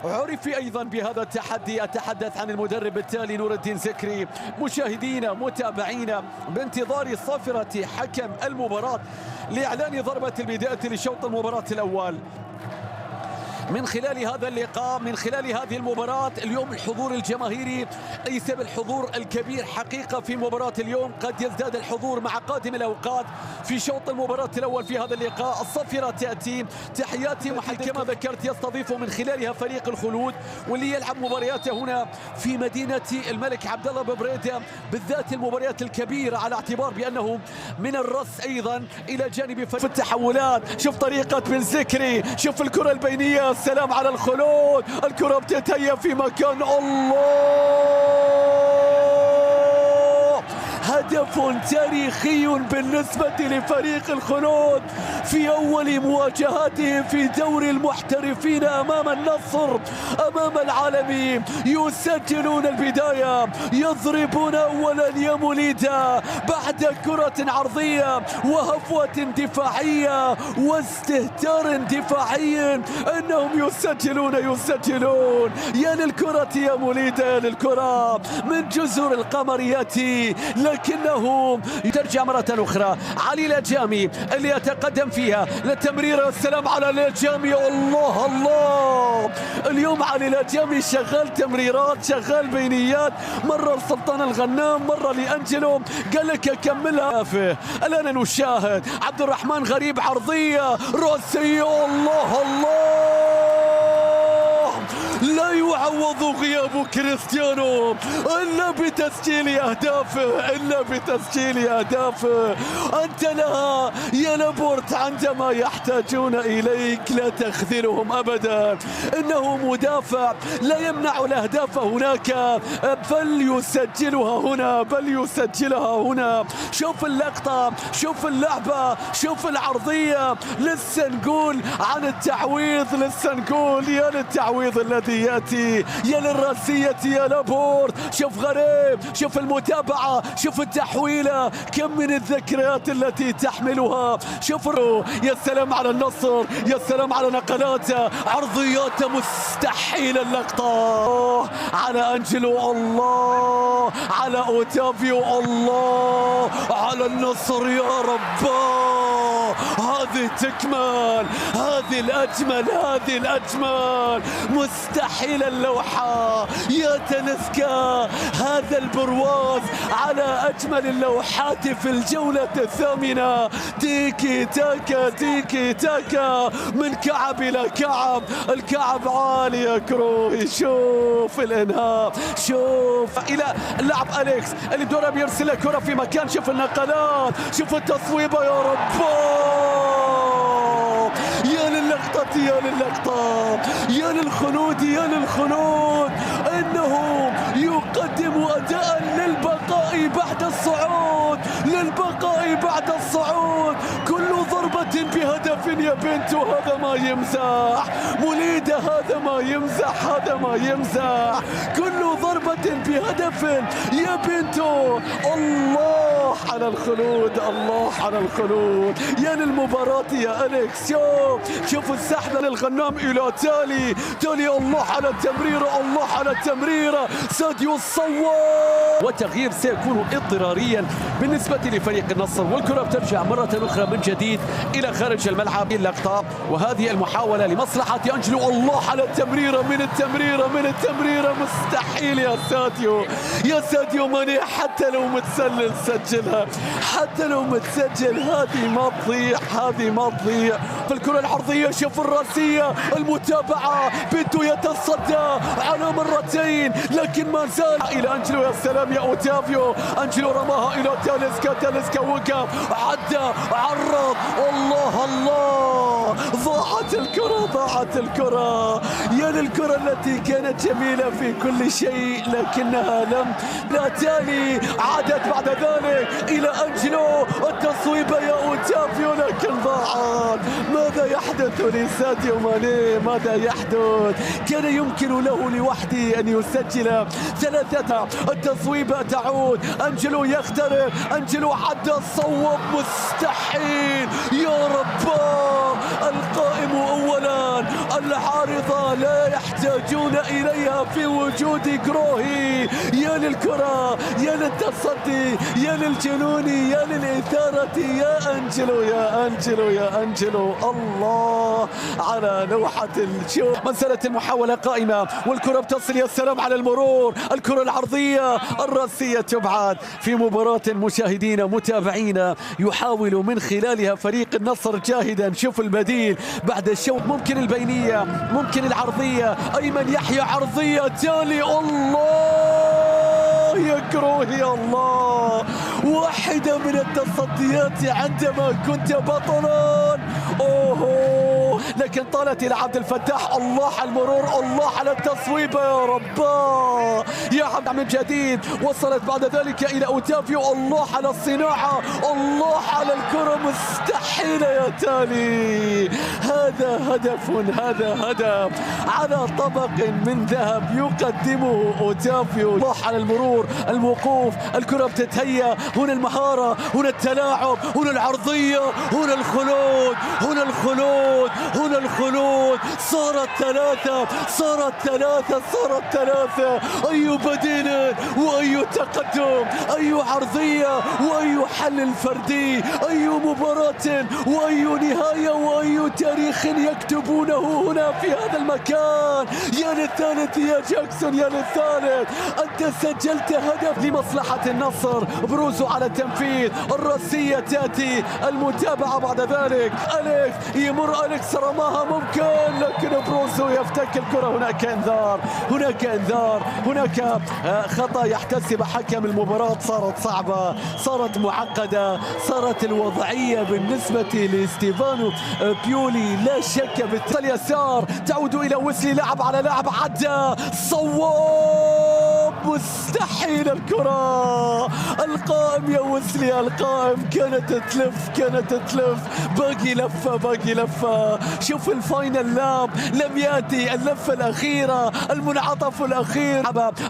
عرف أيضا بهذا التحدي. أتحدث عن المدرب التالي نور الدين زكري. مشاهدينا متابعينا، بانتظار صافرة حكم المباراة لإعلان ضربة البداية لشوط المباراة الأول. من خلال هذا اللقاء، من خلال هذه المباراة اليوم، الحضور الجماهيري ليس بالحضور الكبير حقيقة في مباراة اليوم، قد يزداد الحضور مع قادم الأوقات في شوط المباراة الأول في هذا اللقاء. الصفرة تأتي، تحياتي محل كما ذكرت يستضيف من خلالها فريق الخلود واللي يلعب مبارياته هنا في مدينة الملك عبد الله ببريدة، بالذات المباريات الكبيرة، على اعتبار بأنه من الرس أيضا إلى جانب في التحولات. شوف طريقة بن زكري، شوف الكرة البينية، السلام على الخلود، الكرة بتتهيأ في مكان، الله، هدف تاريخي بالنسبة لفريق الخلود في أول مواجهاته في دوري المحترفين أمام النصر، أمام العالمي. يسجلون البداية، يضربون أولا يا موليدا بعد كرة عرضية وهفوة دفاعية واستهتار دفاعي، إنهم يسجلون يسجلون. يا للكرة يا موليدا، يا للكرة من جزر القمر يأتي، لكنه ترجع مرة أخرى علي الأجامي اللي يتقدم فيها للتمرير، السلام على الأجامي، الله الله. اليوم علي الأجامي شغال تمريرات، شغال بينيات، مرة لسلطان الغنام، مرة لأنجلو، قال لك كملها. الآن نشاهد عبد الرحمن غريب، عرضية رأسية، الله الله، لا يعوض غياب كريستيانو إلا بتسجيل أهدافه، إلا بتسجيل أهدافه. أنت لها يا لابورت، عندما يحتاجون إليك لا تخذلهم أبدا. إنه مدافع لا يمنع الأهداف هناك، بل يسجلها هنا، بل يسجلها هنا. شوف اللقطة، شوف اللعبة، شوف العرضية. لسه نقول عن التعويض، لسه نقول يا للتعويض الذي يأتي، يا للرأسية يا لابورت. شوف غريب، شوف المتابعة، شوف التحويلة، كم من الذكريات التي تحملها. شوف، يا سلام على النصر، يا سلام على نقلاته، عرضيات مستحيل. اللقطة على أنجلو، الله على أوتافيو، الله على النصر يا رب. هذه تكمل، هذه الأجمل، هذه الأجمل، مستحيل اللوحة يا تنسكا. هذا البرواز على أجمل اللوحات في الجولة الثامنة. تيكي تاكا، تيكي تاكا، من كعب إلى كعب، الكعب عالي يا كروي. شوف الإنهاء، شوف إلى اللاعب أليكس اللي بدوره بيرسل الكرة في مكان. شوف النقلات، شوف التصويبة يا رب، يا للقطة، يا للقطة، يا للخلود، يا للخلود. إنه يقدم أداء للبقاء بعد الصعود، للبقاء بعد الصعود. كل ضربة بهدف يا بنت، هذا ما يمزح موليدة، هذا ما يمزح، هذا ما يمزح. كل ضربة بهدف يا بنت. الله على الخلود، الله على الخلود. يا للمباراة يا أليكس. شوف، شوف السحبة للغنام إلى تالي، تالي، الله على التمريرة، الله على التمريرة، ساديو الصواب. وتغيير سيكون اضطراريا بالنسبة لفريق النصر، والكرة بترجع مرة أخرى من جديد إلى خارج الملعب. اللقطة وهذه المحاولة لمصلحة أنجلو، الله على التمريرة، من التمريرة، من التمريرة، مستحيل يا ساديو، يا ساديو ماني، حتى لو متسلل سجلها، حتى لو متسجل هذه ما تضيع، هذه ما تضيع. في الكرة العرضية، شوف الرأسية، المتابعة، بنتو يتصدى على مرتين لكن ما زال إلى أنجلو. يا سلام يا أوتافيو، أنجلو رماها إلى تاليسكا، تاليسكا وقف، عدى، عرض، الله الله، ضاعت الكرة، ضاعت الكرة. يا للكرة التي كانت جميلة في كل شيء لكنها لم لا تالي. عادت بعد ذلك إلى أنجلو، التصويبة يا أوتافيو لكن ضاعت. ماذا يحدث لساديو ماني؟ ماذا يحدث؟ كان يمكن له لوحده أن يسجل ثلاثة. التصويبة تعود، أنجلو يخترق، أنجلو عدى، صوب، مستحيل يا رب. القائم أولا. العارضة لا يحتاجون إليها في وجود جروهي. يا للكرة، يا للتصدي، يا للجنون، يا للإثارة، يا أنجلو يا أنجلو يا أنجلو. الله على لوحة الشوط. ما زالت المحاولة قائمة والكرة بتصل، يا سلام على المرور، الكرة العرضية الرأسية تبعد. في مباراة مشاهدينا متابعينا يحاول من خلالها فريق النصر جاهدا. شوف البديل بعد الشوط، ممكن البينية، ممكن العرضية، أيمن يحيى عرضية تالي، الله يا كروهي الله، واحدة من التصديات عندما كنت بطلا. أوه، لكن طالت إلى عبد الفتاح، الله على المرور، الله على التصويب، يا رباه يا عبد من جديد. وصلت بعد ذلك إلى أوتافيو، الله على الصناعة، الله على الكرة، مستحيلة يا تالي. هذا هدف، هذا هدف على طبق من ذهب يقدمه أوتافيو. الله على المرور، الوقوف، الكرة بتتهيأ، هنا المهارة، هنا التلاعب، هنا العرضية، هنا الخلود، هنا الخلود، هنا الخلود. صارت ثلاثة، صارت ثلاثة، صارت ثلاثة. أي بديل وأي تقدم، أي عرضية وأي حل فردي، أي مباراة وأي نهاية وأي تاريخ يكتبونه هنا في هذا المكان. يا للثالث يا جاكسون، يا للثالث، أنت سجلت هدف لمصلحة النصر. بروزو على التنفيذ، الرأسية تأتي، المتابعة بعد ذلك، أليكس يمر، أليكس رماها ممكن، لكن بروزو يفتك الكرة. هناك انذار، هناك انذار، هناك خطأ يحتسب حكم المباراة. صارت صعبة، صارت معقدة، صارت الوضعية بالنسبة لستيفانو بيولي لا شك. باليسار تعود إلى ويسلي، لعب على لاعب، عدى، صواب، مستحيل الكرة، القائم يا ويسلي، القائم، كانت تلف، كانت تلف، باقي لفة، باقي لفة. شوف ال final lap لم يأتي، اللفة الأخيرة، المنعطف الأخير.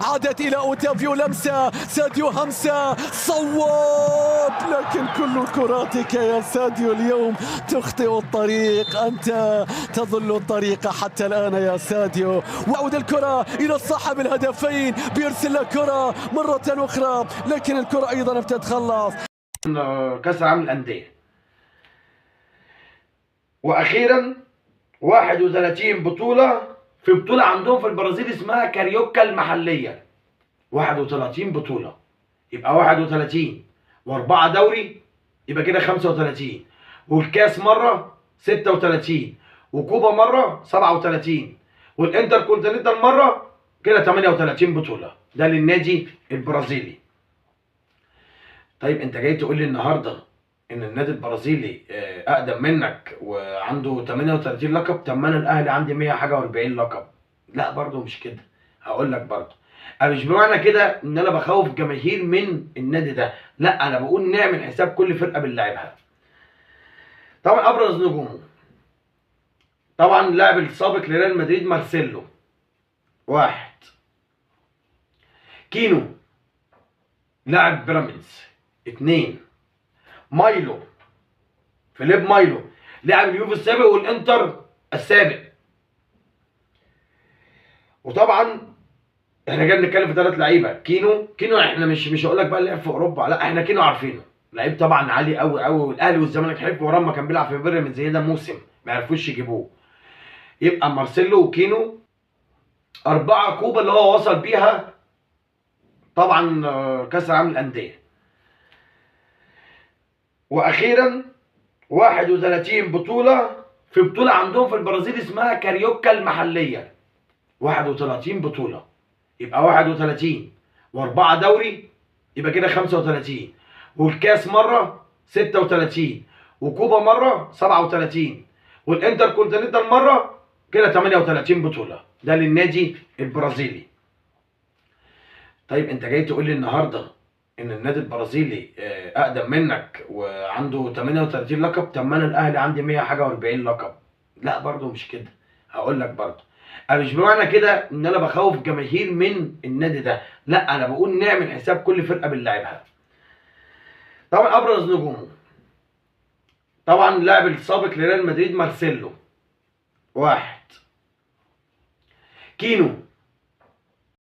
عادت إلى أوتافيو، لمسة، ساديو همسة، صواب، لكن كل كراتك يا ساديو اليوم تخطئ الطريق، أنت تظل الطريق حتى الآن يا ساديو. وعود الكرة إلى صاحب الهدفين، بيرسل الكرة مرة أخرى، لكن الكرة أيضا بتتخلص. كأس العالم للأندية. وأخيرا 31 بطولة في بطولة عندهم في البرازيل اسمها كاريوكا المحلية، 31 بطولة، يبقى 31 و4 دوري، يبقى كده 35، والكاس مرة 36، وكوبا مرة 37، والانتر كونتيننتال مرة، كده 38 بطولة، ده للنادي البرازيلي. طيب انت جاي تقول لي النهارده ان النادي البرازيلي اقدم منك وعنده 38 لقب، طب ما انا الاهلي عندي 100 حاجة و40 لقب. لا برضه مش كده، هقول لك برضه انا مش بمعنى كده ان انا بخوف الجماهير من النادي ده، لا انا بقول نعمل حساب كل فرقه بنلعبها. طبعا ابرز نجومه، طبعا اللاعب السابق لريال مدريد مارسيلو واحد، كينو لاعب بيراميدز 2، مايلو فيليب مايلو لاعب اليوفي السابق والانتر السابق. وطبعا احنا جاي بنتكلم في 3 لعيبة، كينو احنا مش هقول لك بقى لعب في اوروبا، لا احنا كينو عارفينه لعيب طبعا عالي قوي قوي، والاهلي والزمالك حلفوا وراه ما كان بيلعب في بيراميدز ده موسم ما عرفوش يجيبوه. يبقى مارسيلو وكينو 4 كوبا اللي هو وصل بيها طبعا كاس العالم للاندية. واخيرا 31 بطوله في بطوله عندهم في البرازيل اسمها كاريوكا المحلية، 31 بطوله، يبقى 31 و4 دوري، يبقى كده 35، والكاس مرة 36، وكوبا مرة 37، والانتر كونتيننتال مرة، كده 38 بطوله، ده للنادي البرازيلي. طيب انت جاي تقول لي النهارده ان النادي البرازيلي اقدم منك وعنده 38 لقب، طب ما انا الاهلي عندي 100 حاجة و40 لقب. لا برضه مش كده، هقول لك برضه انا مش بمعنى كده ان انا بخوف الجماهير من النادي ده، لا انا بقول نعمل حساب كل فرقه بنلعبها. طبعا ابرز نجومه، طبعا اللاعب السابق لريال مدريد مارسيلو واحد، كينو.